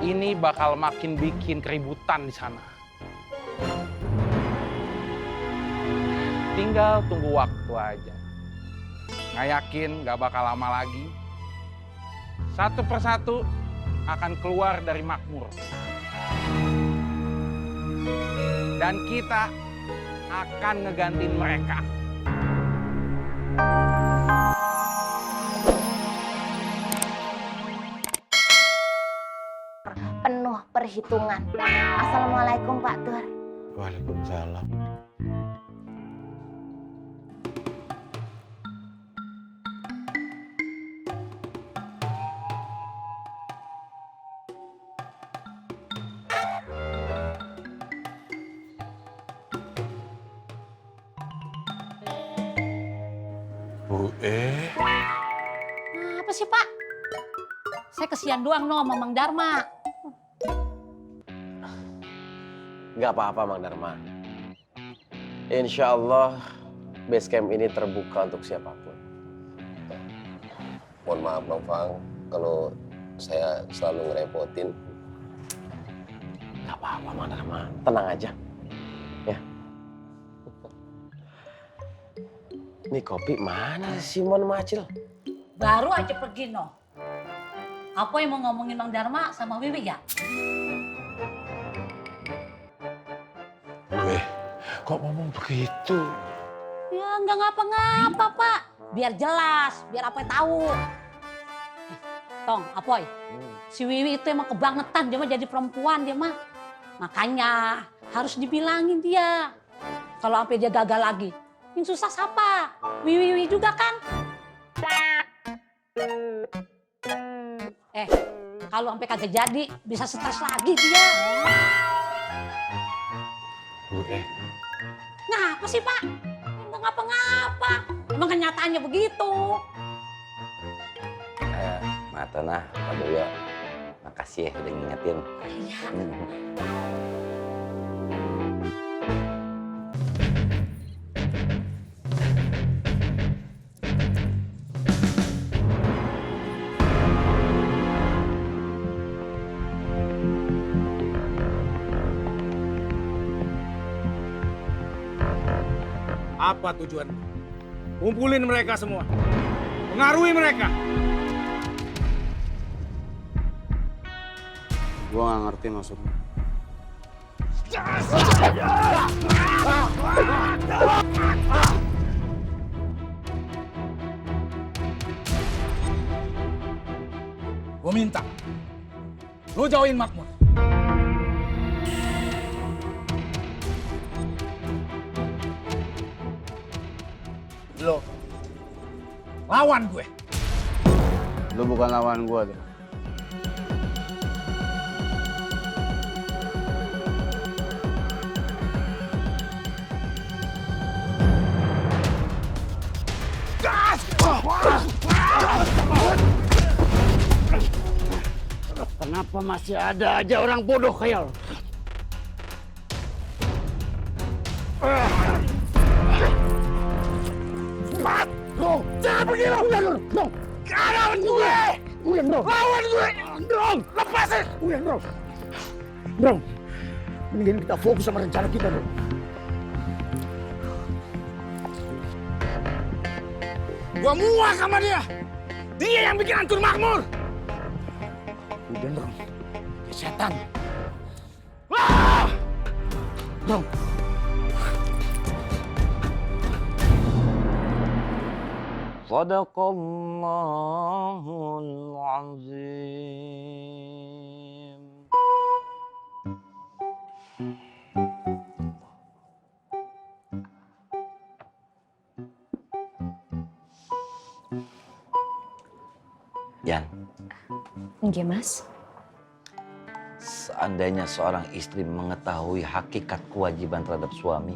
ini bakal makin bikin keributan di sana. Tinggal tunggu waktu aja. Nggak yakin nggak bakal lama lagi. Satu persatu akan keluar dari makmur. Dan kita akan ngegantiin mereka. Penuh perhitungan. Assalamualaikum Pak Tur. Waalaikumsalam. Apa sih Pak? Saya kesian doang no sama Mang Darma. Gak apa-apa Mang Darma. Insya Allah base camp ini terbuka untuk siapapun. Mohon maaf Bang Fang, kalau saya selalu ngerepotin. Gak apa-apa Mang Darma, tenang aja. Ya. Ini kopi mana sih Simon Macil? Baru aja pergi no. Apa yang mau ngomongin Mang Darma sama Wiwi ya? Kok ngomong begitu? Ya nggak ngapa-ngapa Pak. Biar jelas, biar Apoy tahu. Tong, Apoy. Si Wiwi itu emang kebangetan, dia mah jadi perempuan dia mah. Makanya harus dibilangin dia. Kalau sampai dia gagal lagi, yang susah siapa? Wiwi juga kan? Kalau sampai kagak jadi, bisa stres lagi dia. Ngapa sih Pak? Nggak ngapa-ngapa. Emang kenyataannya begitu. Matanah, Pak Doyo. Makasih ya udah ngingetin. Iya. Apa tujuan? Kumpulin mereka semua. Pengaruhi mereka. Gua nggak ngerti maksudnya. Gua minta, lu jauhin Makmur. Lo lawan gue. Lu bukan lawan gua tuh. Kenapa masih ada aja orang bodoh kayak lo? Bro, jangan pergi lo, udah bro. Lawan gue, udah bro. Lawan gue, bro. Lepasin, udah bro. Bro, mending kita fokus sama rencana kita bro. Gua muak sama dia. Dia yang bikin hancur Makmur. Udah bro, kayak setan. Wah! Bro. Sadaqallahul azim. Yan, Nggih, Mas. seandainya seorang istri mengetahui hakikat kewajiban terhadap suami,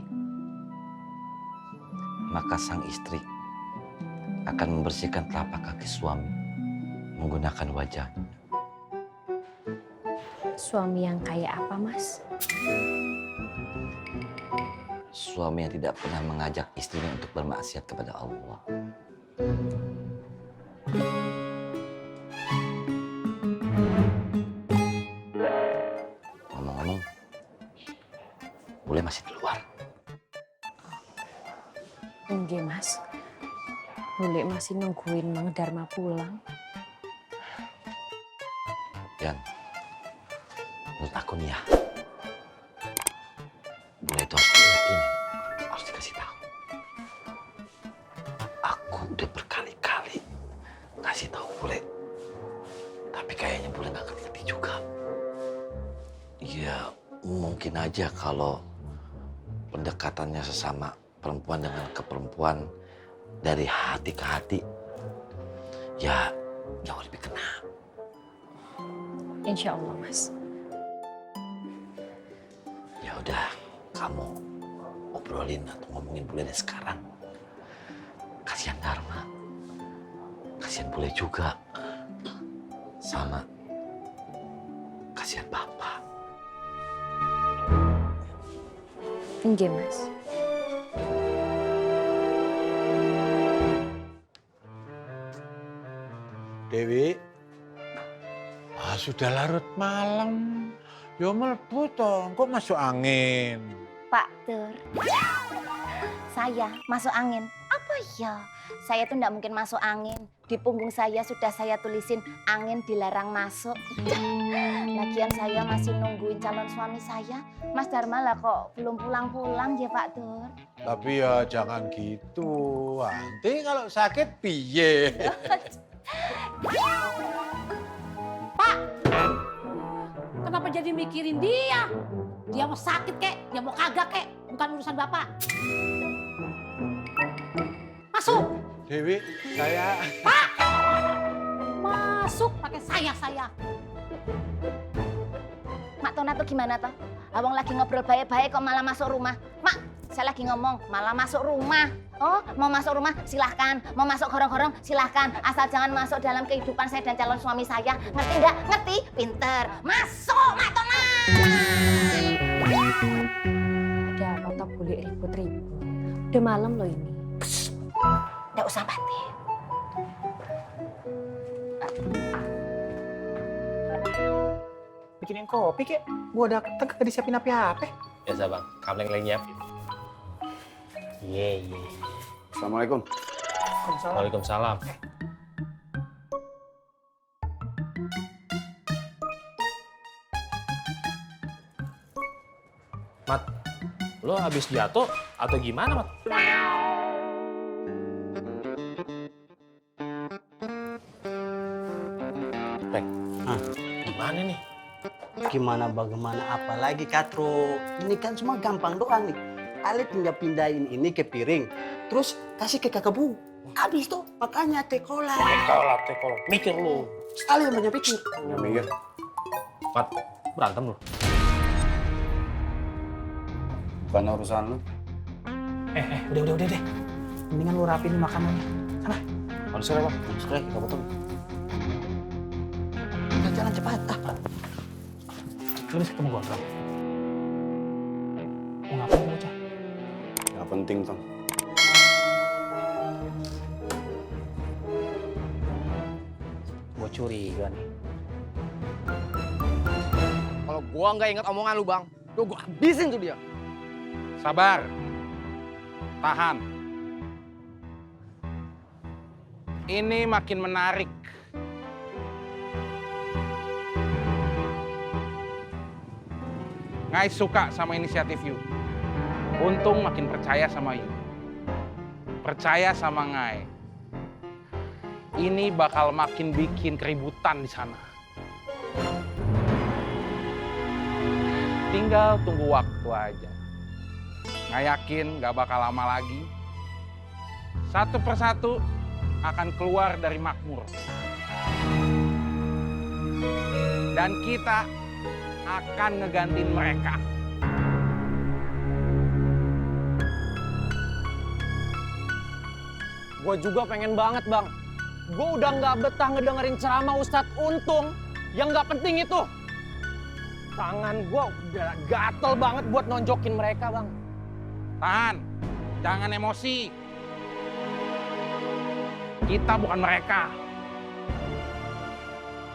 maka sang istri akan membersihkan telapak kaki suami menggunakan wajahnya. Suami yang kayak apa, Mas? Suami yang tidak pernah mengajak istrinya untuk bermaksiat kepada Allah. Bule masih nungguin Mang Dharma pulang. Yan, menurut aku nih ya, Bule itu harus diingetin, harus dikasih tahu. Aku udah berkali-kali ngasih tahu Bule, tapi kayaknya Bule nggak ngerti juga. Ya mungkin aja kalau pendekatannya sesama perempuan dengan keperempuan dari hati ke hati, ya jauh lebih kena. Insya Allah, Mas. Ya udah, kamu obrolin atau ngomongin Bule dari sekarang. Kasihan Dharma, kasihan Bule juga, sama kasihan Bapak. Nggih, Mas. Dewi, sudah larut malam. Yo mlebu toh, kok masuk angin? Pak Tur, saya masuk angin. Apa ya? Saya tuh nggak mungkin masuk angin. Di punggung saya sudah saya tulisin angin dilarang masuk. Lagian saya masih nungguin calon suami saya. Mas Dharma lah kok belum pulang-pulang ya Pak Tur. Tapi ya jangan gitu. Nanti kalau sakit piye? Pak, kenapa jadi mikirin dia? Dia mau sakit kek, dia mau kagak kek, bukan urusan Bapak. Masuk, Dewi, saya... masuk pakai saya. Mak Tona tuh gimana toh? Abang lagi ngobrol baik-baik kok malah masuk rumah. Mak, saya lagi ngomong malah masuk rumah. Oh, mau masuk rumah silahkan. Mau masuk gorong-gorong silahkan. Asal jangan masuk dalam kehidupan saya dan calon suami saya. Ngerti nggak? Ngerti? Pinter. Masuk, Mak Tona! Ada apa toh boleh ribut-ribut? Udah malam loh ini. Nggak usah batin. Bikinin kopi kek. Gua udah kagak disiapin apa-apa. Biasa bang, kamu lagi nyiapin. Iya. Assalamualaikum. Waalaikumsalam. Mat, lo habis jatuh atau gimana, Mat? Rek, gimana nih? Gimana bagaimana apalagi Katro, ini kan semua gampang doang nih. Ale tinggal pindahin ini ke piring, terus kasih ke kakak Bu. Habis tuh makanya teh kola. Teh kolak. Mikir lo. Ale yang banyak pikir. Mikir. Mat, berantem lo. Bukan urusan lu. Udah deh. Mendingan lu rapiin makanannya. Sana. Manusia apa? Manusia kita potong. Udah jalan cepat. Lu bisa ketemu gua, Bang. Mau ngapain bocah? Gak penting, Tong. Gua curiga nih. Kalau gua nggak ingat omongan lu, Bang, gua habisin tuh dia. Sabar. Tahan. Ini makin menarik. Ngai suka sama inisiatif you. Untung makin percaya sama you. Percaya sama Ngai. Ini bakal makin bikin keributan di sana. Tinggal tunggu waktu aja. Ngai yakin gak bakal lama lagi. Satu persatu akan keluar dari makmur. Dan kita akan ngegantiin mereka. Gua juga pengen banget, Bang. Gua udah nggak betah ngedengerin ceramah Ustadz Untung yang nggak penting itu. Tangan gua udah gatel banget buat nonjokin mereka, Bang. Tahan, jangan emosi. Kita bukan mereka.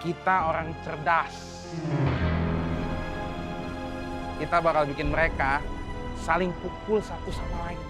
Kita orang cerdas. Kita bakal bikin mereka saling pukul satu sama lain.